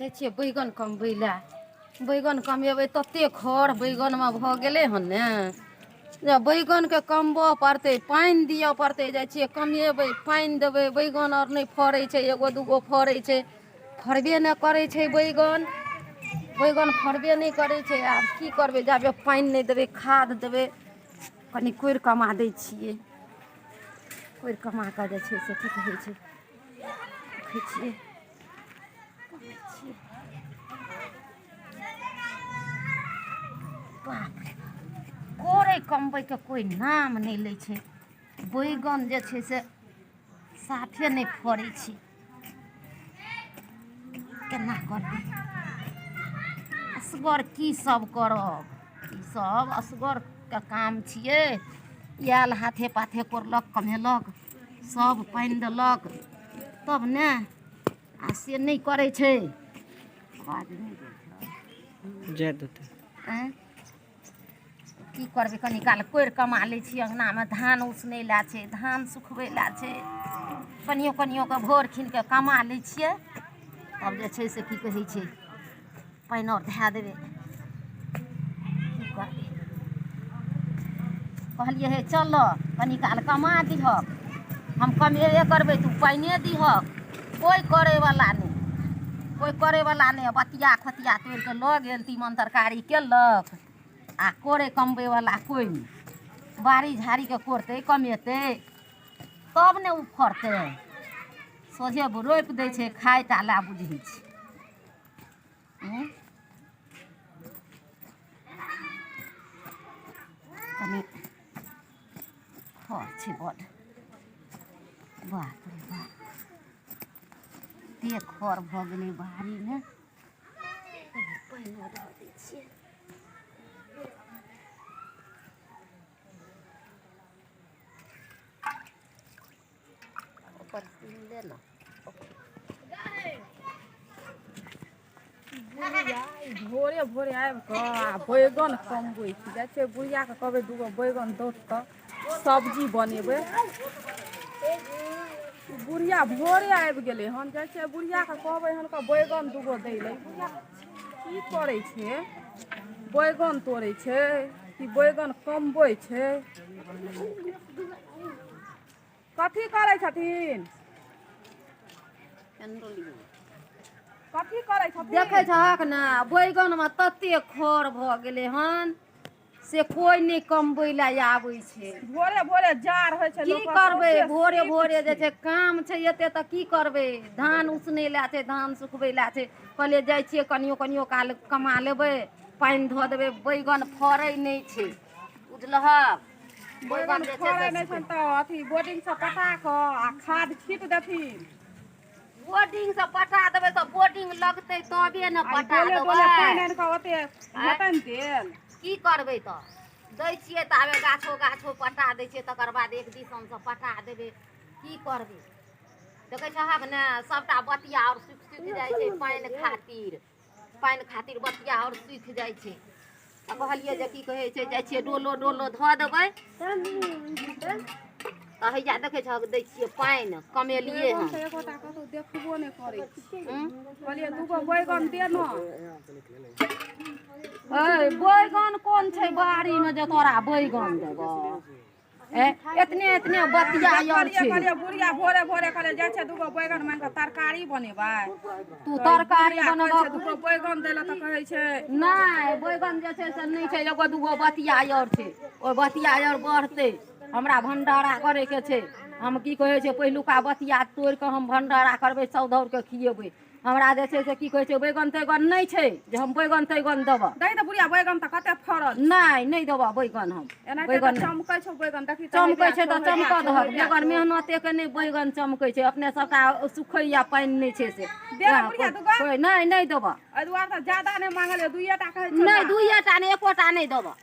जाइ छियै बैगन कमबै लए। बैगन कमेबै ततेक खर बैगनमे भऽ गेलै हन ने जे बैगनके कमबऽ पड़तै, पानि दिअ पड़तै। जाइ छियै कमेबै, पानि देबै। बैगन आर नहि फड़ै छै, एगो दूगो फड़ै छै, फड़बे नहि करै छै बैगन। बैगन फड़बे नहि करै छै। आब की करबै? जाबे पानि नहि देबै, खाद देबै। कनि कोरि कमा दै छियै। कोरि कमा कऽ जे छै से की कहै छै, रखै छियै, कमै छियै। बाप रे, कोड़ै कमबैके कोइ नाम नहि लै छै। बैगन जे छै से साफे नहि फड़ै छै। केना करबै असगर? की सब करब? ई सब असगरके काम छियै। आयल हाथे पाथे कोड़लक, कमेलक, सब पानि देलक तब ने। आ से नहि करै छै। आवाज नहि जाइ छै। जाय देतै। आँय, की करबै? कनी काल कोरि कमा लै छी। अङ्गनामे धान उसनै लए छै, धान सुखबै लए छै। कनियो कनियो कऽ भोर खिनके कमा लै छियै। तब जे छै से की कहै छै, पानि आओर धए देबै। की करबै? कहलियै, हे चल, कनी काल कमा दिहक। हम कमेबे करबै, तू पानिए दिहक। कोइ करैवला नहि, कोइ करैवला नहि। बतिया खोतिया तोड़ि कऽ लऽ गेल, तीमन तरकारी केलक आ कोड़ै कमबैवला कोइ नहि। बाड़ी झाड़ीके कोड़तै कमेतै तब ने ओ फड़तै। सोझे रोपि दै छै, खाय टा लए बुझै छै। कनि खर छै बड्ड। बाप रे बाप, एते खर भऽ गेलै बाड़ीमे। पानिओ दऽ दै छियै। ओकर ले ने। बुढ़िया ई भोरे भोरे आबि कऽ आ बैगन कमबै छै। जाइ छियै बुढ़ियाके कहबै, दूगो बैगन दौत तऽ सब्जी बनेबै। ई बुढ़िया भोरे आबि गेलै हन। जाइ छियै बुढ़ियाके कहबै हन कऽ बैगन दूगो दै लए। ई बुढ़िया की करै छै? बैगन तोड़ै छै कि बैगन कमबै छै? कथी करै छथिन? कथी करै छथिन? देखै छहक ने, बैगनमे तते खर भऽ गेलै हन से कोइ नहि कमबै लए आबै छै। भोरे भोरे जाड़ होइ छै। की लोकक करबै? सौंसे भोरे शीत भोरे जे छै। छै काम छै एते तऽ की करबै? धान उसनै लए छै, धान सुखबै लए छै। कहलियै जाइ छियै, कनियो कनियो काल कमा लेबै, पानि धऽ देबै। बैगन फड़ै नहि छै, बुझलहक? बैगन जे छै फड़ै से नहि छनि तऽ अथी बोर्डिंग से पटा कऽ आ खाद छीट देथिन। बोर्डिंग से पटा देबै तऽ बोर्डिंग लगतै तबे ने आ ई पटा डोले देबै। डोले पानि आनि कऽ ओते हेतनि देल। की करबै तऽ दै छियै ताबे गाछो गाछो पटा दै छियै, तकर बाद एक दिसनसँ पटा देबै। की करबै? देखै छहक ने, सभटा बतिया आओर सुखि सुखि जाइ छै पानि खातिर। पानि खातिर बतिया आओर सुखि जाइ छै। तऽ कहलियै जे की कहै छै, जाइ छियै डोलो डोलो धऽ देबै। तऽ हैया देखै छहक, दै छियै पानि, कमेलियै बैगन हन। तऽ एकोटा कतहु देखबो नहि करै छी। हूँ? कहलियै दूगो बैगन दे ने। ऐ बैगन कोन छै बाड़ीमे जे तोरा बैगन देबऽ? ए एतने एतने बतिया आर देखलियै छै। कहलियै बुढ़िया भोरे भोरे, कहलियै जाइ छै दूगो बैगन मांगि कऽ तरकारी बनेबै। तू तरकारी बुढ़िया कहै बनेबह? छै दूगो बैगन दै लए तऽ कहै छै नहि, बैगन जे छै से नहि छै। एगो दूगो बतिया आर छै, ओहि बतिया आर बढ़तै। हमरा भंडारा करैके छै। हम की कहै छै, पहिलुका बतिया तोड़ि कऽ हम भंडारा करबै, सभ के खिएबै। हमरा जे छै से की कहै छै, बैगन तैगन नहि छै जे हम बैगन तैगन देबऽ। दही तऽ बुढ़िया, बैगन तऽ कते फड़ल। नहि, नहि देबऽ बैगन हम। एनाहिते बैगन तऽ चमकै छौ बैगन, देखी तऽ। चमकै छै तऽ हैया चमकऽ छौ, दहक। हैया बेगर छौ। मेहनतेके नहि बैगन चमकै छै। अपने सबटा सुखैया, पानि नहि छै से। दे ने बुढ़िया दूगो। कोइ नहि, नहि देबऽ। एहि दुआरे तऽ ज्यादा नहि मांगलियै, दुइए टा कहै छौ। नहि, दुइए टा नहि, एकोटा नहि देबऽ,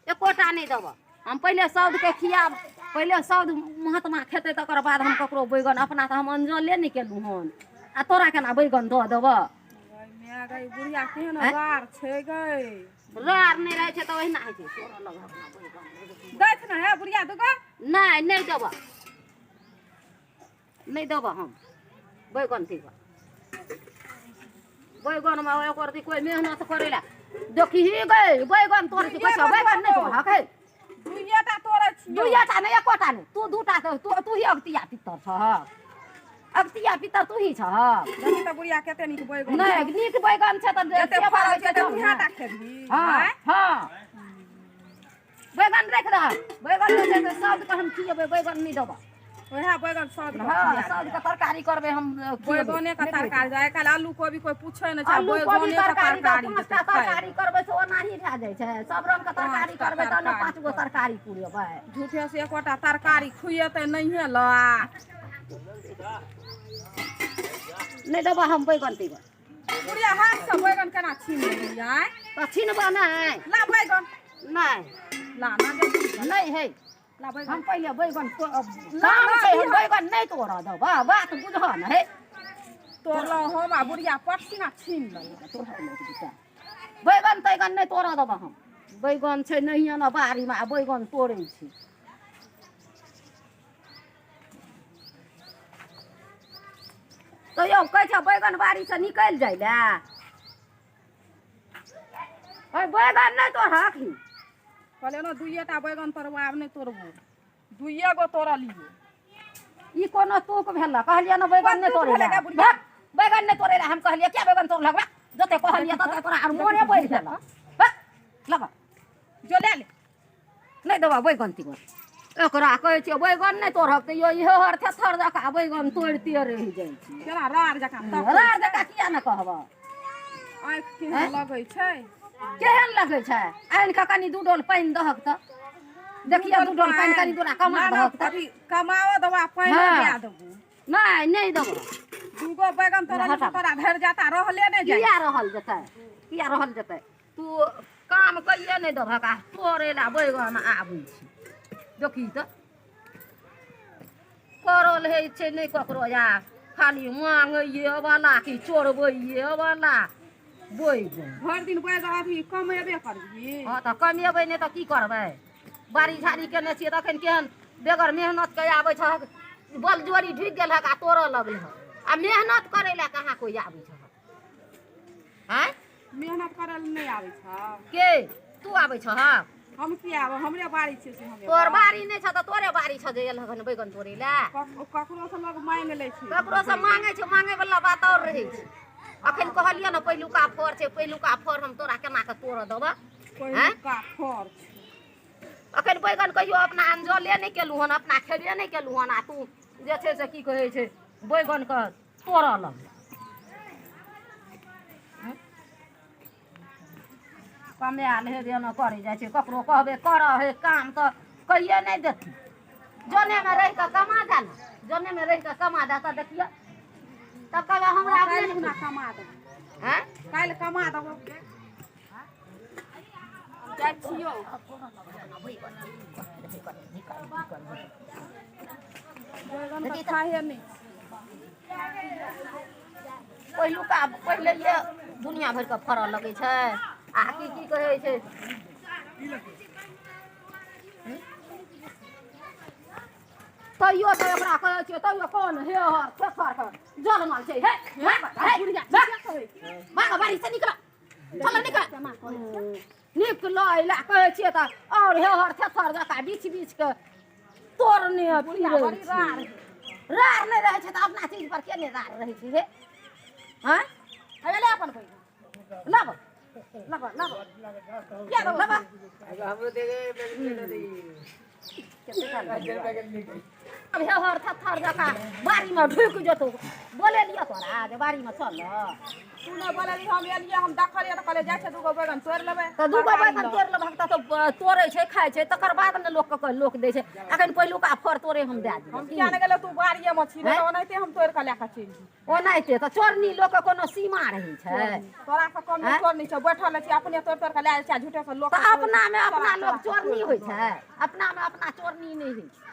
एकोटा नहि देबऽ हम। पहिले सौदके खियाब, पहिले सौद महात्मा खेतै, तकर बाद हम ककरो बैगन। अपना तऽ हम अंजले नहि केलहुँ हन आ तोरा केना बैगन दऽ देबऽ? माय गई, बुढ़िया केहन आँय? रार छै गई। रार नहि रहै छै तऽ ओहिना होइ छै। तोरा लग अपना बैगन। दैथ ने हे बुढ़िया दूगो। नहि, नहि देबऽ, नहि देबऽ हम बैगन तैगन। बैगनमे ओकर अथी कोइ मेहनत करै लए देखही गै बैगन तोड़ै छै, कहै छौ बैगन नहि तोड़हक है। दुइएटा तोड़ै छियौ। दुइएटा नहि, एकोटा नहि, तू दूटा तऽ तू ही अगतिया पितर छहक, अगतिया पितर तू ही छहक। देखी तऽ बुढ़िया कते नीक बैगन। नहि नीक बैगन छै तऽ जते सेवा फड़ल होइ छै छै तऽ तब ने। उएहटा खेबही? हँ। आँय? हँ, बैगन राखि दहक, बैगन नहि छै तऽ सबके हम खियेबै, बैगन नहि देबऽ। उएह बैगन सब। हँ, सबके तरकारी करबै हम, खियेबै। बैगने के तरकारी। आइ काल्हि आलू कोबी कोइ पूछै नहि छै। आलू कोबी बैगने के तरकारी तऽ तरकारी 5टा देतै खाय। तरकारी करबै से ओनाही भए जाइ छै। सब रंग के तरकारी 5टा करबै तब ने तरकारी। 5 गो तरकारी पुरेबै। झूठे से एकोटा तरकारी खुएतै नहिए ल। नहि देबऽ हम बैगन तैगन। बुढ़िया हाथ से बैगन केना छीन लेली? आँय? तऽ छिनबऽ नहि। ला बैगन। नहि। ला ना जल्दी। नहि है। ला बैगन। हम पहिले बैगन काम छै, हम बैगन नहि तोड़ऽ देबऽ, बात बुझऽ ने है। तोड़लहुँ हम आ बुढ़िया पटसिना छीन लेलक। बैगन तैगन नहि तोड़ऽ देबऽ हम। बैगन छै नहिए ने बाड़ीमे आ बैगन तोड़ै छी। तैयो कहै छै बैगन बाड़ीसँ निकलि जाइ लए। ओइ बैगन नहि तोड़हक ही। कहलियै ने दुइएटा बैगन तोड़बो, आब नहि तोड़बो। दुइए गो तोड़लियै। ई कोनो तुक भेल? कहलियै ने बैगन नहि कोन तुक तोड़ै भेलै लए। गे बुढ़िया? भक, बैगन नहि तोड़ै लए हम कहलियै। किया बैगन तोड़लक बा? जते कहलियै तते तोरा आर मोने बढ़ि गेल। भक, लग। जो ले ले। नहि देबऽ बैगन तिगन। एकरा कहै छियै बैगन नहि तोड़हक, तैयो इहो हर थेथर जकाँ बैगन तोड़िते रहि जाइ छै। केना राड़ जकाँ तकै। राड़ जकाँ किया ने कहबऽ? आँखि केहन लगै छै। केहन लगै छै? आनि कऽ कनि दू डोल पानि दहक तऽ देखियौ, दू डोल पानि कनि तोरा कमा ना, ना, दहक तऽ। अथी कमाओ देबो आ पानि हँ। दए देबो। नहि, नहि देबऽ। दूगो बैगन तोरा हटा। तोरा धरि जाता रहले नहि जाइ। किया रहल जेतै? किया रहल जेतै? तू काम कइए नहि देबहक आ तोड़े ला बैगन आबै छै। देखी तऽ करल होइ छै नहि ककरो, या खाली मांगैए वाला कि चोरबैए वाला बैगन। भरि दिन बैगन अथी कमेबे करबही। हँ तऽ कमेबै नहि तऽ की करबै? बाड़ी झाड़ी केने छियै तखन केहन बेगर मेहनत के आबै छहक। बलजोरी ढुकि गेल हक आ तोड़ऽ लगल हक, आ मेहनत करै लए कहाँ कोइ आबै छहक? आँय? मेहनत करै लए नहि आबै छौ? के तू आबै छहक? हम किया आबै? हमरे बाड़ी छै से हम तोर एबै। बाड़ी नहि छौ तऽ तोरे बाड़ी छौ जे एल हन बैगन तोड़ै लए? ककरो से लोग मांगि लै छै। ककरो से मांगै छै, मांगै वाला बात और रहै छै। अखन कहलियै ने पहिलुका फर छै, पहिलुका फर हम तोरा केना कऽ तोड़ऽ देबऽ? पहिलुका फर छै। अखन बैगन कहियो अपना अनजले नहि केलहुँ हन, अपना खेबे नहि केलहुँ हन, आ तू जे छै से की कहै छै बैगनके तोड़ऽ लगल। कमायल हेबे ने करै जाइ छै। ककरो कहबै करऽ हे काम तऽ कहिए नहि देथिन। जनेमे रहि कऽ कमा दे ने, जनेमे रहि कऽ कमा दे तऽ देखियौ, तब कहबै हमरा अपने काल्हि नहि। खुना कमा देबो। आँय? काल्हि कमा देबो, जाइ छियौ। बैगन तऽ खाहे नहि छै। पहिलुका पहिले दुनिया भरिके फड़ऽ लगै छै आ की की कहै छै। तैयो तऽ ओकरा कहै छियै, तैयो कोन हे हर थेथर के जनमल छै। हे हे हे, भाग, बाड़ी से निकल, चल निकल। निकल लए कहै छियै तऽ आओर हे हर थेथर जकाँ बीछ बीछ के तोड़ने बुढ़िया फिरै बड़ी छै। राड़। राड़ नहि रहै छै तऽ अपना चीज पर के नहि राड़ रहै छै हे? आँय? हे ले अपन बैगन। लब लब लब। किया देबो? लब। हमरो दे दे बैगन, दे दे। अब हे हर थेथर जकाँ बाड़ीमे ढुकि जेतौ। बोलेलियै तोरा जे बाड़ीमे चल? तू नहि बोलली, हम एलियै, हम देखलियै तऽ कहलियै जाइ छै दूगो बैगन तोड़ि लेबै। तऽ दूगो तरकारी बैगन लऽ। तोड़ि लेबहक तऽ तोड़ै छै, खाइ छै, तकर बाद ने लोकके लोक दै छै। अखन पहिलुका फर तोड़े हम दए हम दियै? किया नहि गेलियै? तू बाड़िए मे छी ने, हैं? तऽ ओनाहिते हम तोड़ि कऽ लए कऽ चलि जइयै। ओनाहिते तऽ चोरनी लोकके कोनो सीमा रहै छै? तोरा से कम नहि हैं? चोरनी छै। बैठल रहै छी, अपने तोड़ि तोड़ि कऽ लए जाइ छै आ झूठे से लोक तऽ अपनामे अपना लोक चोरनी होइ छै? अपनामे अपना चोरनी नहि होइ छै।